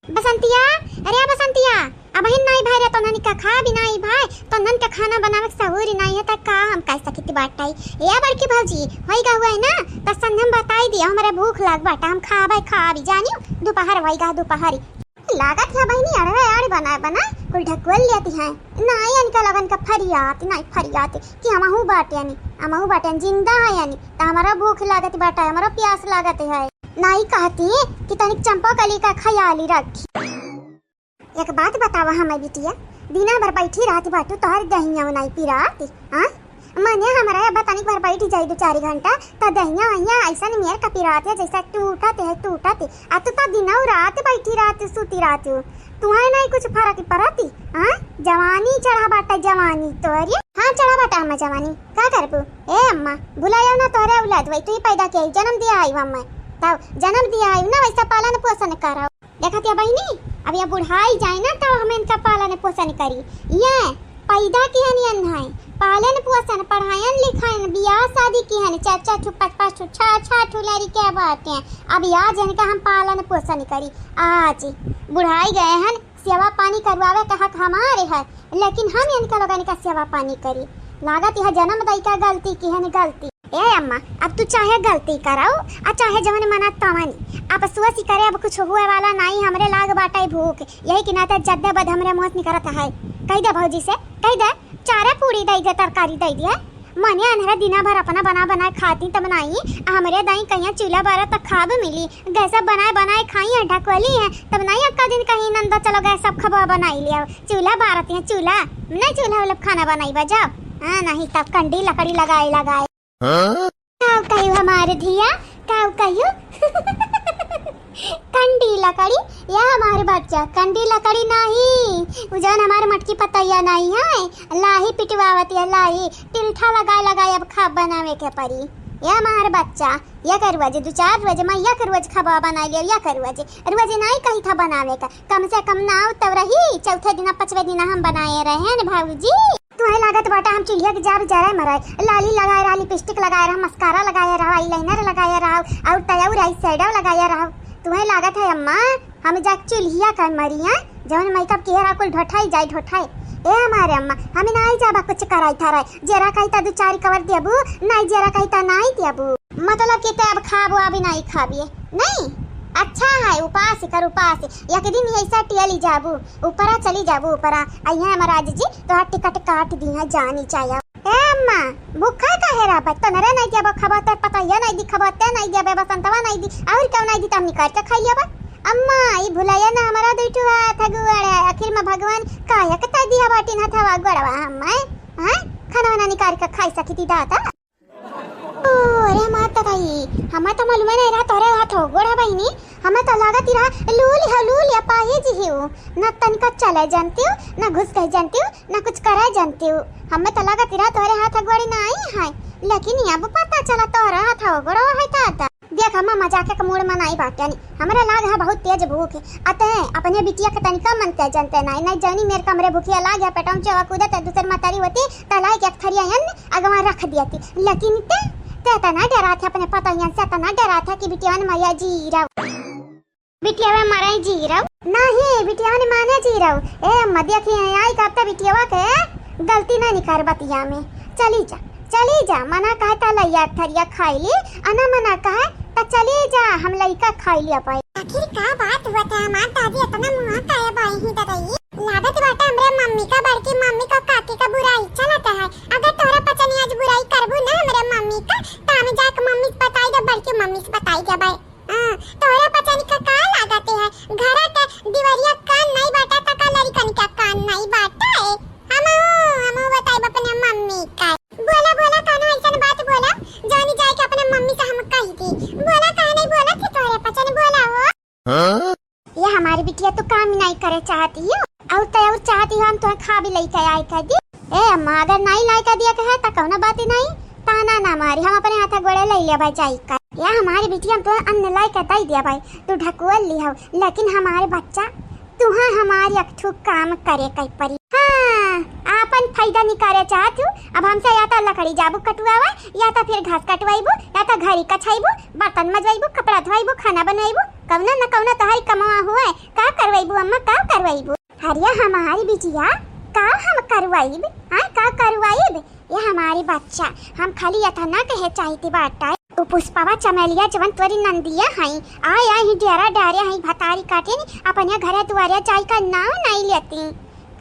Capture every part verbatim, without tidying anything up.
बसंतिया, अरे बसंतिया, अबहिन नाई भाई रे, तोहन का खा भी नाई भाई, तोहन का खाना बनावे के सहूर ही नाई है, त का हम कह सकित बाटै? ए बड़की भौजी, होई गा हुआ है ना, त संझम बताई दिया, हमरे भूख लाग बाटा, हम खाबै, खाबी, जानियो, दोपहर होई गा, दोपहर। लागत है बहिनी, अड़वे अड़ बनाए बनाए कुल ढकुअल लेती हैं। नाई इनका लगन का फरियात, नाई फरियात कि हमहू बाटे यानी, हमहू बाटे यानी, जिंदा है यानी, त हमरो भूख लागत बाटा, हमरो प्यास लागत है। नाई कहती कि तनिक चंपा कली का ख्याली रखी। एक बात बतावा हमें बिटिया, दिना भर बैठी रहत बाटू, तोहर दहिया नाई पिरात, हाँ? मने हमरा अब तनिक भर बैठ जाई दो चार घंटा, त दहिया वहिया ऐसन मेर कपिरात है, जैसे टूटत है, टूटत है। आ तू त दिनौ रात बैठी रहत, सूती रहत हो। तुहैं नाई कुछ फरक परत, हाँ? जवानी चढ़ा बाटे, जवानी तोहरी। हाँ, चढ़ा बाटे अम्मा जवानी। का करबू? ए अम्मा, भुलायो ना तोहरे औलाद वही, तू ही पैदा किया, जन्म दिया आई अम्मा। तब जन्म दिया आई ना, वैसा पालन पोषण करो। देखत या बहिनी, अब या बुढ़ाई जाए ना, तब हम इनका पालन पोषण करी। ये पैदा किहन यन है, पालन पोषण, पढ़ायन लिखायन, बियाह शादी किहन, चार चार ठो, पाँच पाँच ठो, छह छह ठो लड़के बाटे। अब आज इनका हम पालन पोषण करी। आज बुढ़ाई गए हन, सेवा पानी करवावे का हक हमारे है, लेकिन हम इनका लोगन का सेवा पानी करी। लागत यह जन्म दई का गलती किहन, गलती। ए अम्मा, अब तू चाहे गलती कराओ, आ चाहे जवन मना तवन, अब सोच ही करे, अब कुछ हुए वाला नाई, हमरे लाग बाटे भूख, यही के नाते जद्दे बद हमरे मुँह से निकरत है। कह दे भौजी से, कह दे, चारे पूरी दे दे, तरकारी दे दे। मने अनहरे दिना भर अपना बना बनाए खाती तब नाई, आ हमरे दाई कहिया चूल्हा बारा तक खाब मिली, गैस बनाए बनाए खाई है, ढकवली है, तब नाई अक्का दिन कहीं नंदा चलो गैस सब खबा बनाई लिया, चूल्हा बारत है, चूल्हा, नहीं चूल्हा वाला खाना बनाई बा, जाओ। हाँ, नहीं तब कंडी लकड़ी लगाए लगाए। हाँ? काऊ कहियो हमारे धिया, काऊ कहियो? कंडी लकड़ी, या हमारे बच्चा, कंडी लकड़ी नाही, उ जौन हमारे मटकी पतैया नाही है, लाही पिटवावत है, लाही, टिल्ठा लगाए लगाए अब खाब बनावे के परी। या हमारे बच्चा, या कर रोज, दो चार रोज मैं या कर रोज खाबा बनाए लियो, या कर रोज, रोज नाही कही था बनावे का, कम से कम नाव तब रही, चौथे दिना, पाँचवे दिना हम बनाए रहे हैं न भाऊजी। तुहैं लागत बाटा हम चुल्हिया के जाब जराए मराए। लाली लगाए रहा, लिपस्टिक लगाए रहा, मस्कारा लगाए रहा, eyeliner लगाए रहा, और तय और eye shadow लगाए रहा। तुहैं लागत है अम्मा हम जाके चुल्हिया का मरिया, जवन makeup किहे रहा कुल ढोठाई जाए ढोठाई। ए हमारे अम्मा, हम नाई जाबा कुछ कराई था रहे। जेरा कही ता दो चार कवर देबू, नाई जेरा कही ता नाई देबू। मतलब कि ते अब खाबू, अभी नाई खाबिए, नहीं? अच्छा है, उपास कर, उपास। एक दिन ऐसा टियली जाबू, ऊपरा चली जाबू, ऊपरा। अइहे महाराज जी, तोहार टिकट काट दिहे, जानी चाहे। ए अम्मा, भूखा काहे रहबे? तनरे नाई देबो खबो ते, पतैया नाई दी खबो ते, नाई देबे बसंतवा नाई दी, और क्यों नाई दी, तब निकाल के खाई लेबे। अम्मा, ई भुलाया ना हमारा दुई ठो हाथ गोड़, आखिर में भगवान काहे के ता दिया बाटिन हथवा गोड़वा हमें, हैं? खाना वाना निकाल के खाई सकी थी दादा। ओ, अरे हमार त भाई, हमें तो मालूम नहीं रहा तोरे हाथ हो गोड़ है बहिनी। हमें तो लागत ही रहा लूल है, लूल या पाहिज ही हो। ना तनिका चले जानती हो, ना घुस गए जानती हो, ना कुछ करे जानती हो। हमें तो लागत ही रहा तोरे हाथ गोड़ ना आई है, लेकिन अब पता चला तोरे हाथ हो गोड़ है दादा। देख अम्मा, मजाक के मूड में नाई बाटे नी। हमरे लाग है बहुत तेज भूख। अते अपने बिटिया के तनिका मनते जनते नाई, नाई जानी मेरे कमरे भूखिया लाग है, पेटवा में चोवा कूदत है, दूसर मतारी होती, त लाई के एक थरिया अन्न अगवा रख दियती। लेकिन ते, ते तना डरात है अपने पतोहियन से, तना डरात है कि बिटिया ने मरिया जी रहो। बिटिया में मरे जी रहो। नहीं, बिटिया ने माने जी रहो। ए अम्मा, देखी है, आई का अब तो बिटिया के गलती नहीं निकार बतिया में। चली जा, चली जा, मना कहे त लइया थरिया खाई ली, अना मना कहे त चली जा, हम लइका खाई लिया पाए। आखिर का बात हुआ था हमार दादी इतना मुँह काहे बाई ही ददई? लागत बाटे हमरे मम्मी का, बड़की मम्मी का, काकी का बुराई चलत है। अगर तोहरा पचनी आज बुराई करबू ना हमरे मम्मी का, त हम जाके मम्मी से बताई दे, बड़की मम्मी से बताई दे भाई। हाँ, तोहरा पचनी का का लागत है? घर के दिवरिया कान नहीं बाटा त का लड़कन का कान नहीं बाटा है? हमहू, हमहू बताई अपने मम्मी का। बोला, बोला, कौनो ऐसन बात बोला, जानी जाए कि अपने मम्मी से हम कही थी। बोला, काहे नहीं बोला थी तोहरे पचन, बोला हो। हाँ? ये हमारी बिटिया तो काम ही नहीं करे चाहती हो, और तो और चाहती हो हम तुम्हें खा भी लेके आए कर दी। ए अम्मा, अगर नहीं लाई कर दिया कहे तो कौनो बात ही नहीं, ताना ना मारी, हम अपने हाथ गोड़े ले ले भाई जाई कर। ये हमारी बिटिया हम तुम्हें अन्न लाई कर दे दिया भाई, तू ढकुअल ली हो, लेकिन हमारे बच्चा तुहा हमार एक ठो काम करे के परी। हाँ, आपन फायदा निकाले चाहत हूँ। अब हमसे या तो लकड़ी जाबू कटवावे, या तो फिर घास कटवाइबू, या तो घरी कछाइबू, बर्तन मजवाइबू, कपड़ा धोइबू, खाना बनवाइबू, कउनो न कउनो तोहरी कमवा हुए, का करवइबू अम्मा, का करवइबू? अरे हमारी बिटिया, का हम करवइब? हाँ, का करवइब? ये हमारी बच्चा, हम खाली एतना कहे चाहती बाटा। उ पुष्पवा चमेलिया जवन तोरी नंदिया हई, आय आय ही डेरा डारे हई भतारी काटिन, अपने घरे दुआरे जाई का नाव नाई लेती।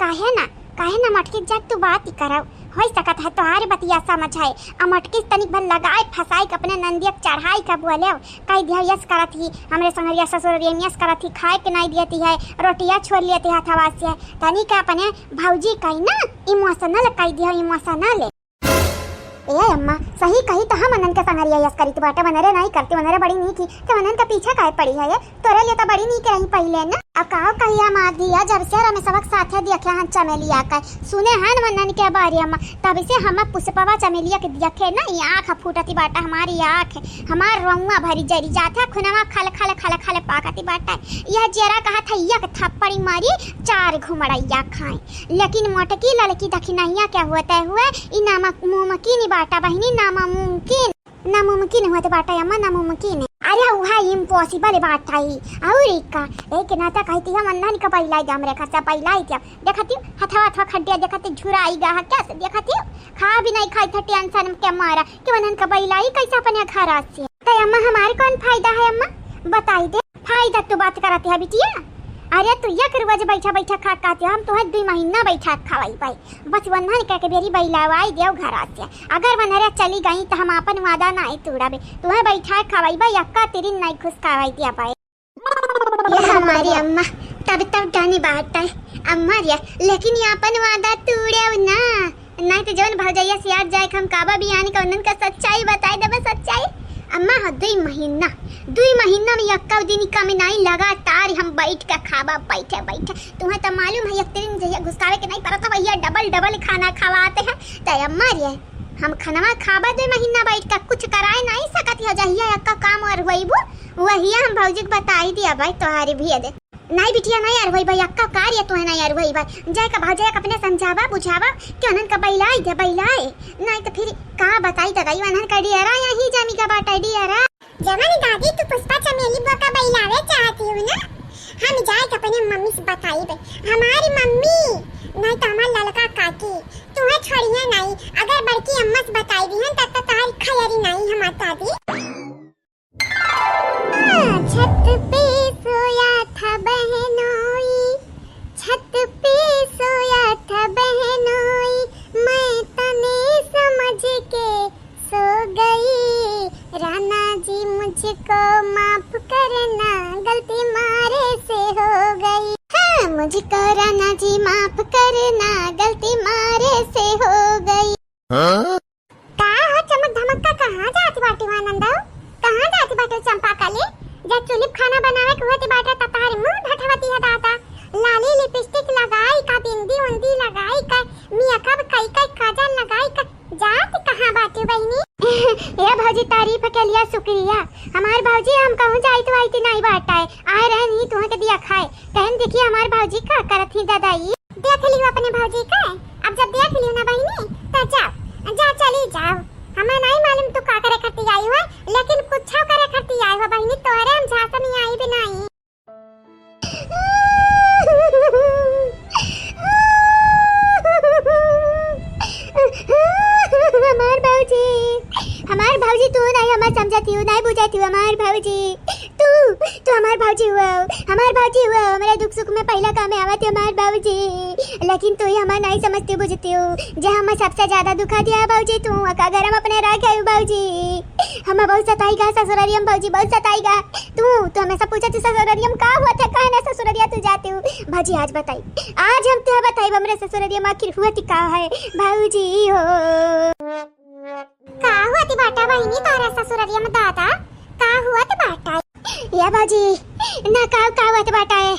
काहे ना, काहे ना मटकी जब तू बात ही करव, होइ सकत है तोहार बतिया समझ है। आ मटकी तनिक भर लगाए फसाई के अपने नंदिया के चढ़ाई का बोले, कह दिया यस करत ही, हमरे संगरिया ससुर यस करत ही, खाए के नाई देती है, रोटिया छोड़ लेती है हथवा से। तनिक अपने भौजी कही ना, emotional कह दिया, emotional। ए अम्मा, सही कही त हम अनन के संगरिया यस करीत बाटे, वनरे नाई करती, वनरे बड़ी नीक ही, त वनन के पीछे काहे पड़ी है ये? तोरे लिए त बड़ी नीक रही पहिले न। अब काव कही हमार धिया, जब से रमेशवा के साथे देखे हन चमेलिया के, सुने हन वनन के बारे अम्मा, तब से हम पुष्पवा चमेलिया के देखे न, ई आँख फूटती बाटे हमारी आँख, हमार रोंवा भरी जरी जात है, खुनवा खल खल खल खल पाकती बाटे। यह जेरा कहत है, एक थप्पड़ी मारी, चार घुमड़ैया खाए। लेकिन मोटकी लड़की दखिनहिया के होते हुए ई नामुमकिन बाटा बहिनी, नामुमकिन, नामुमकिन होत बाटा अम्मा, नामुमकिन। अरे उहा impossible बाटा ई। और ई का, एक नाता कहती हम अन्ना निका बैलाई दे हमरे घर से, बैलाई दे। देखती हूँ, हथवा हथवा खड्डिया देखती, झुराई गा है, कैसे देखती हूँ? खा भी नहीं खाई थे tension के मारा कि वनन का बैलाई कैसे अपने घर से। तो अम्मा हमारे कौन फायदा है अम्मा? बताई दे। फायदा तू बात करत है बिटिया। अरे तू एक रोज बैठा बैठा खा खाते, हम तोहे दुई महीना बैठा खवाई पाई। बस वन्हन कह के बेरी बैलावाई देव घर से। अगर वनरे चली गई तो हम आपन वादा नाई तोड़बे। तोहे बैठा खवाई बा, यक्का तिरिन नाई खुश खवाई दिया पाए। ये हमारी अम्मा, तब तब जानी बात है अम्मा रे, लेकिन ये आपन वादा तोड़ेव ना। नाहीं तो जौन भौजैया से यार जाए के हम काबा बियान के उन्हन का सच्चाई बताई देबे, सच्चाई। अम्मा हो दुई महीना, दुई महीना में यक्का दिन कम नाई, लगातार हम बैठ के खाबा, बैठे बैठे। तुम्हें तो मालूम है एक दिन जहिया घुसकावे के नाई परत है, भैया double double खाना खवाते हैं। तो अम्मा रे, हम खनवा खाबा दुई महीना बैठ के, कुछ कराए नाई सकत है। जहिया यक्का काम और होइबू, वहिया हम भौजी के बताई दिया भाई तोहारी भी दे। नाई बिटिया, नाई यार होई भाई, अक्का कार ये तोहे नाई यार होई भाई। जाए का भाव, जाए का अपने समझावा, बुझावा, कि उन्हन का बैलाई दे, बैलाई। नाई तो फिर का बताई दादा, ये उन्हन का डियरा यही जामी का बाटा डियरा। जमन दादी, तू पुष्पा चमेली बुआ का बैलावे चाहती हूँ ना? हम जाए के अपने मम्मी से बताई बे। हमारी मम्मी, नाई तो हमार ललका काकी, तुम्हें छोड़िए नाई। अगर बड़की अम्मा से बताई दी है, तब तो तुम्हारी खैरी नाई हमार दादी। छत पे सोया था बहनोई, छत पे सोया था बहनोई, मैं तने समझ के सो गई। राना जी मुझको माफ करना, गलती मारे से हो गई। हाँ, मुझको राना जी माफ करना, गलती मारे से हो गई। हाँ? का हो चमक धमक का, कहाँ जात बाटी हो आनंदो? कहाँ जात बाटे चंपा कली? जब चूल्ही खाना बनावे के होती बाटे त तारी मुंह ढठवती है दादा। लाली लिपस्टिक लगाई का, बिंदी उंदी लगाई का, मेकअप कई कई, काजल लगाई का, जात कहाँ बाटी बहिनी? ए भौजी, तारीफ के लिए शुक्रिया। हमार भौजी हम कहूँ जाइत वाइत नाई बाटे, आए रहन ही तुहाँ के दिया खाए। कहन देखिए हमार भौजी का करत ही दादा ई। देख लियो अपने भौजी के। अब जब देख लियो ना बहिनी, त जाओ, जा चली जाओ। हमें नहीं मालूम तू का करे खातिर आई हो, लेकिन कुछ करे खातिर आई हो बहिनी, तोहरे हम झांसा में आई भी नहीं। हमार भौजी, हमार भौजी, तू नहीं हमार समझती हो, नहीं बुझती हो, हमार भौजी। तू, तू हमार भौजी हुआ हो, हमार भौजी हुआ हो, हमरे दुख सुख में पहिला काम में आवत है हमार भौजी। लेकिन तू ही हमार नहीं समझती बुझती हो, जे हमें सबसे ज्यादा दुखा दिया है भौजी तू, अगर हम अपने रह गए भौजी, हमें बहुत सताई गा ससुरारी हम भौजी, बहुत सताई गा। तू, तू हमेशा पूछा तू ससुरारी हम का हुआ था, काहे ना ससुरारिया तू जाती हो भौजी? आज बताई, आज हम तुहे बताई हमरे ससुरारिया में आखिर हुआ थी का है भौजी हो। का हुआ थी बाटा बहिनी तोहरे ससुररिया में दादा? का हुआ थी बाटा? या भौजी, ना का, का हुआ थी बाटा है?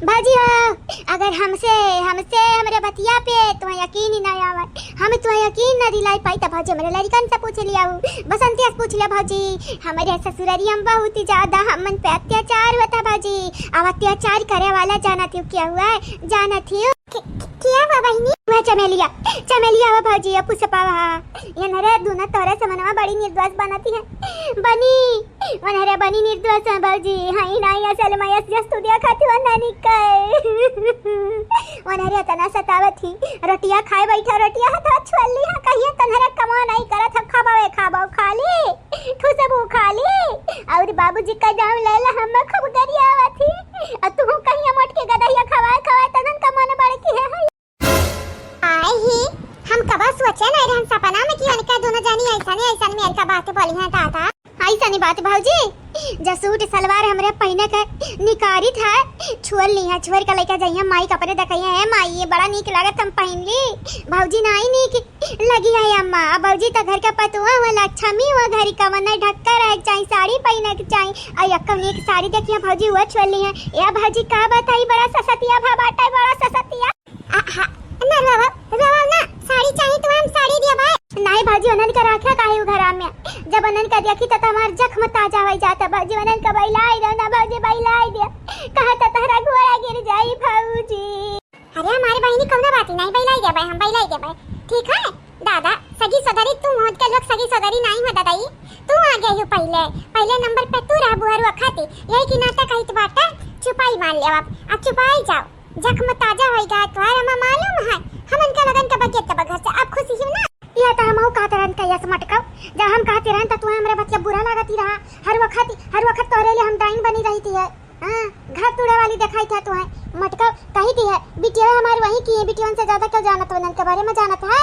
भौजी हो, अगर हमसे, हमसे हमरे बतिया पे तुम्हें यकीन ही ना आवे, हम तुम्हें यकीन ना दिलाई पाई, तो भौजी हमरे लड़िकन से पूछ लिया हो, बसंतिया से पूछ लिया भौजी। हमरे ससुररिया में बहुत ही ज्यादा हमन पे अत्याचार होता भौजी। अब अत्याचार करे वाला जानत हो क्या हुआ है? जानत हो? के-, के-, क्या हुआ बहिनी? वह चमेलिया, चमेलिया हो भौजी, ये पुष्पवा। ये नरे दूनो तोहरे समनवा बड़ी निर्दोष बनती है। बनी, वनहरे बनी निर्दोष है भौजी। हाँ, ही नाही असल में यस जस तू दिया खाती वनहरी कहे। वनहरे इतना सतावत ही। रोटिया खाए बैठा, रोटिया हथवा छोल ली है, कहिए तनहरे कमा नहीं करत है, खाबो ए खाबो खाली, ठुसबू खाली। और बाबूजी का नाम लेला हम खूब गरियावत ही। और तू कहिए मोट के गदहिया खवाए खवाए तनन का मन बढ़ की है। आए ही, हम कबो सोचे नहीं रहन सपना में कि उनका दोनों जानी ऐसा नहीं, ऐसा में इनका बात बोली है दादा। ऐसा नहीं बात भौजी, जो सूट सलवार हमरे पहिने के निकारित है, छोल ली है, छोल के लेके जाइए माई कपड़े दिखाइए, "ए माई, ये बड़ा नीक लागत, हम पहिन ली।" भौजी, "नहीं नीक लगी है अम्मा, अब भौजी तो घर का पतुआ हुआ, लक्ष्मी हुआ, घर का मन ढक्का रहे के चाही, साड़ी पहिने के चाही।" और यक्का नीक साड़ी देखिए भौजी, हुआ छोल ली है। या भौजी, का बताई, बड़ा ससतिया भा बाटे, बड़ा ससतिया। आ, हा, ना रोवा, रोवा ना, साड़ी चाही तो हम साड़ी दिया भाई। नहीं भौजी, उन्हन का राख्या काहे उ घरा में? जब उन्हन का देखी तो हमार जख्म ताजा हो जाता भौजी, उन्हन का बइलाई दो ना भौजी, बइलाई दिया। कहा तो तहरा घोड़ा गिर जाई भौजी। अरे हमारे बहिनी कौनो बात नहीं, बइलाई देबे हम, बइलाई देबे। ठीक है दादा, सगी सगरी तू होत के लोग सगी सगरी नहीं हो दादा, ई तू आ गई हो पहले, पहले नंबर पे तू रह बुहरुआ खाती, यही की नाता कहित बाटा, छुपाई मार ले अब, अब छुपाई जाओ। जख्म ताजा होई गा तोहर, हमें मालूम है, हम उनका लगन के बगेत तब घर से। अब खुशी हो ना? ये तो हमहू कहते रहन कहिया से मटकाऊ, जब हम कहते रहन तो तुम्हें हमरे बतिया बुरा लागत ही रहा। हर वक्त, हर वक्त तोहरे लिए हम डाइन बनी रही थी है। हाँ, घर तुड़े वाली दिखाई था तुम्हें। मटकाऊ कही थी है, बिटिया हमारे वहीं की है, बिटियन से ज्यादा क्यों जानत हो, उनके बारे में जानत है?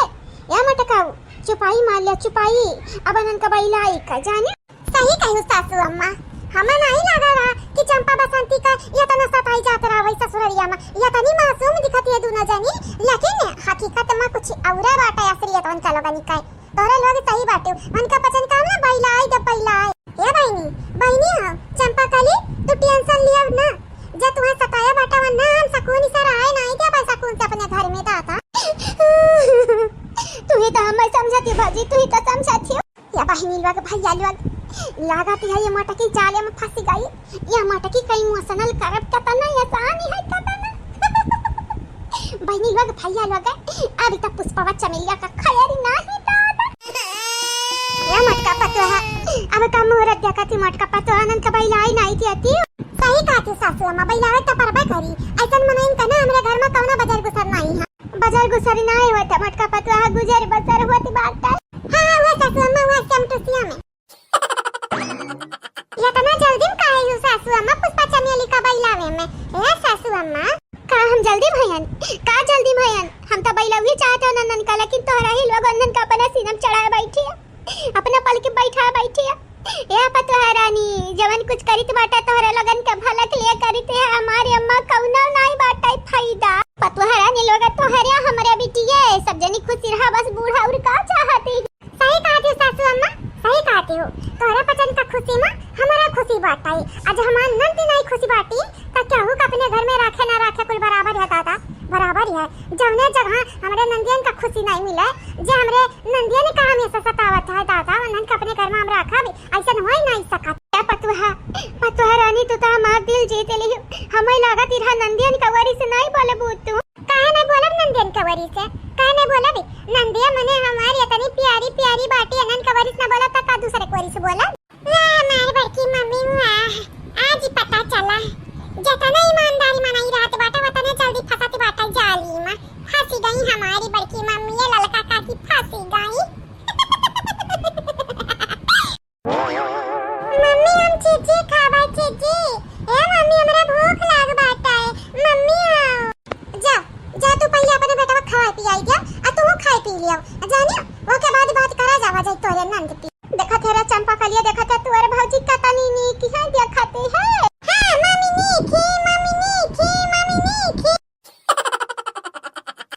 या मटकाऊ, चुपाई मार लिया, चुपाई। अब उनका बइलाई का जाने। सही कहू सासू अम्मा, हमें नहीं लगा रहा कि चंपा बसंती का ये तना सताई जात रहा वही ससुररिया में। ये तनी मासूम दिखत ये दोनों जनी, लेकिन हकीकत में कुछ और बाटे असलियत उनका लोगनी का। तोरे लोग सही बाटे, उनका पचन काम ना बइलाई दे बइलाई। ए बहिनी, बहिनी हो, चंपा कली, तू टेंशन लिया ना, जे तुम्हें सताया बाटा वरना हम सकून से रहे नहीं दे भाई सकून से अपने घर में दादा। तू ही तो हमें समझती भौजी, तू ही तो समझती हो। या बहिनी लोग, भैया लोग, लागत है ये मटकी जाले में फंस गई। ये मटकी कहीं इमोशनल करब कतना आसान है कतना। बहिनी लोग, भैया लोग, अभी तो पुष्पवा चमेलिया का खैरी ना ही दादा। ये मटका पतोहा, अब का मुहूर्त देखा थी मटका पतोहा नन का बइलाई नहीं थी अति। सही कहा थी सासू अम्मा, बइलावे तो परबा करी। ऐसन मनइन का ना हमरे घर में कौना बजर गुसर नहीं है। बजर गुसर ना होत, मटका पतुआ गुजर बसर होत बाटे। हाँ, हाँ, हुआ सासू अम्मा, हुआ same to same। इतना जल्दी में काहे हो सासू अम्मा, पुष्पा चमेली का बइलावे में? ए सासू अम्मा। का हम जल्दी भयन? का जल्दी भयन? हम तो बइलावे चाहत हो नंदन का, लेकिन तोहरा ही लोग नंदन का अपना सीना में चढ़ाए बैठी है। अपना पलक बैठा बैठी। ए पतोहा रानी, जवन कुछ करित बाटा तोहरा लोगन के भला के लिए करित है, हमारे अम्मा कौनो नाई बाटा फायदा। पतोहा रानी लोग तोहरे हमरे बिटिये, सब जनी खुश रहा, बस बूढ़ा और का चाहती। सही कहा थी सासू अम्मा, सही कहा थी हो। तोहरा पचन का खुशी में हमारा खुशी बाटा है। आज हमार नंद नाई खुशी बाटी, त केहू के अपने घर में राखे ना राखे कुल बराबर है दादा, बराबर है। जौने जगह हमरे नंदियन का खुशी नहीं मिले, जे हमरे नंदियन का हमेशा सतावत है दादा, उन्हन के अपने घर में हम राखब, ऐसन हो ही नहीं सकत। ए पतुहा, पतुहा रानी, तू तो हमार दिल जीत लिहू। हमें लागत इरहा नंदियन का वरी से नहीं बोलबू तू। काहे नहीं बोलब नंदियन का वरी से? काहे नहीं बोलब? नंदिया मने हमारी इतनी प्यारी प्यारी बाटी, अनन का वरी से ना बोलब त का दूसरे के वरी से बोलब? वाह, हमार बड़की मम्मी, वाह। आज ही पता चला, जतना ईमानदारी मनई रहत बाटे, वतने जल्दी फंसत बाटे जाली में। फंसी गई हमारी बड़की मम्मी, ये ललका काकी फंसी गई। मम्मी, हम चिज्जी खाबा, चिज्जी। ए मम्मी, हमरा भूख लाग बाटे। मम्मी, आओ। जा, जा तू पहिले अपने बेटवा खवाए पियाई दिया, आ तू खाए पी लियो। जानियो, ओके बाद बात करा जावा जाई तोरे नंद पी। देखत है रे चंपा कलिया, देखत है तोरे